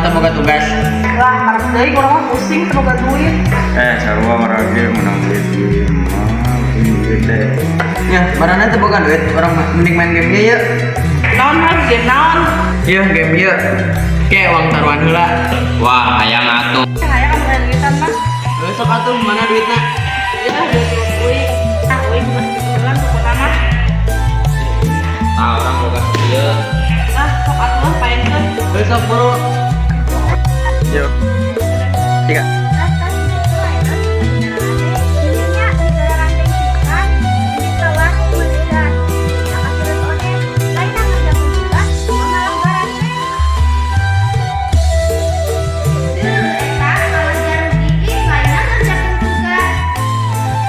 Urang teh boga tugas. Lah, karep deui urang mah pusing teu boga duit. Eh, sarua urang ge menang duit ieu mah, duit teh. Ya, maraneh teu boga duit, urang mending main game ieu. Naon mah game naon? Iya, game ieu. Ke uang taruhan heula. Wah, hayang atuh. Hayang kamu main duitan mah. Heuh, sok atuh, mana duitna? Ya, duit uing. Ah, uing bukan segitu heula pokona mah. Tah, urang boga ieu. Lah, sok atuh paenkeun. Heuh, sok buru. Yuk. Tiga. Tas-tas itu ayeuna nya di ranteng pisan di ka warung meuli das. Nakasireut oge lain ngerjakeun tugas malah garante. Deuh, eta kawas jarum gigi lainna ngerjakeun tugas.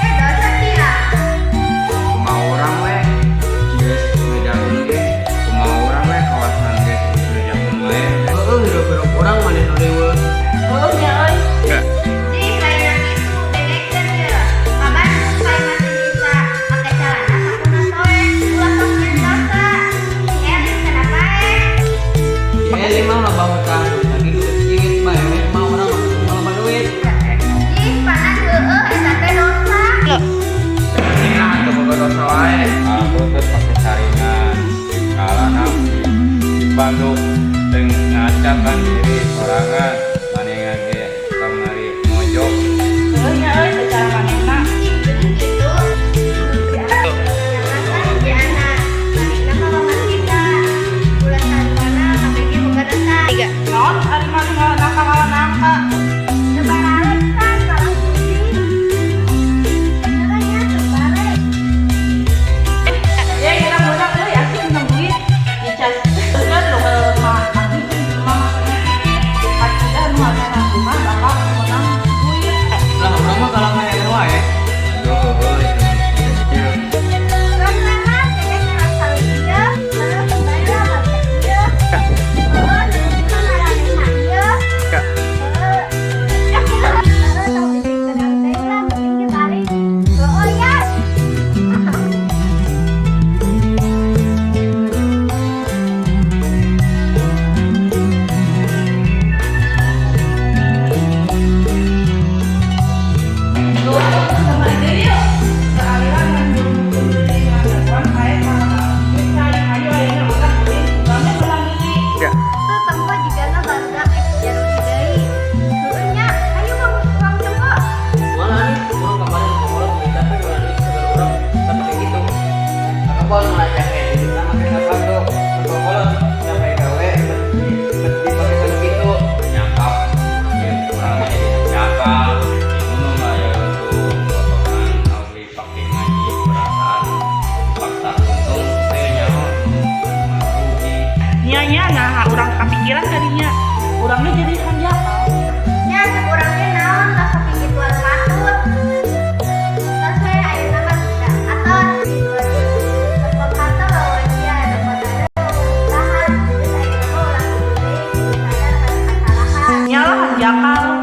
Eh, dosa sia. Kumaha urang we geus ngejakeun ge, kumaha urang we kawasan geus ngejakeun wae. Heueuh, hirup-hirup urang maneh nu riweuh. Heueuh nya euy. Jih, lainna kitu dengekeun ye. Ka Bandung paling masih bisa make calana sakuna soe, ulah sok nyieun dosa. Si Elis kenapa eh? Si Eli mah loba hutang, lagi duit bae we mah urang loba duit. Jih, panan heueuh eta teh dosa. Nah, teu boga dosa wae. Aku tuh pake saringan. Kalana di Bandung teu ngacakan diri sorangan manehna ge kamari mojok. Heueuh nya euy secara manehna. Ih, geuning kitu. Jangan hiji anak. Manehna mah bapak kita. Ulah saruana kabeh ge boga dosa. Naon ari maneh ngalah nangka ngalah nangka. Teu baralek kan salah pusing. Makanya teu barek. Ya, kita menang euy asik menang duit. Dicas. Kan lo kalau mah aki jeung mama sedikit. Pas kita nu harga rumah bakal menang duit. Lah, urang mah kalah ngaheuleuh wae. Aduh, euy. Ieu. Kan lama teteh ngerasa ieu, terus bae lah balik ieu. Heeh, nu maranehna ieu. Heeh. Heeh, tong dipikeun teh lah, penting ge balik. Heeh ya. Tuh, sama aja yuk. Sealiran ngandung beli ngadaguan kayak malah cai ayo ayeuna urang beli urangnya menang deui. Tuh tempo jigana barudak rek jarugi deui. Heueuh nya, hayu uang tempo. Mana nih, urang kemarin ngobrol duit tapi ulah duit sebenarnya urang tapi kayak gitu. Kakak ngelacak duitna make sepatu. Kolot nyampe gawe bet dipake baju gitu. Nyakap. Ya, urang mah jadi hanjakal. Bingung aya tuh potongan awi pake ngaji perasaan paksa untung teh nyaho rugi. Nya nya nah urang kapikiran tadinya. Urangnya jadi hanjakal. Nya cek urang ge naon tah sok gituan patut. Tos we ayeuna mah bisa atos gituan. Tempo kata lawan dia dapat ada tahan geus ayeuna mah ulah kitu deui kudu sadar kana kasalahan. Nya lah hanjakal.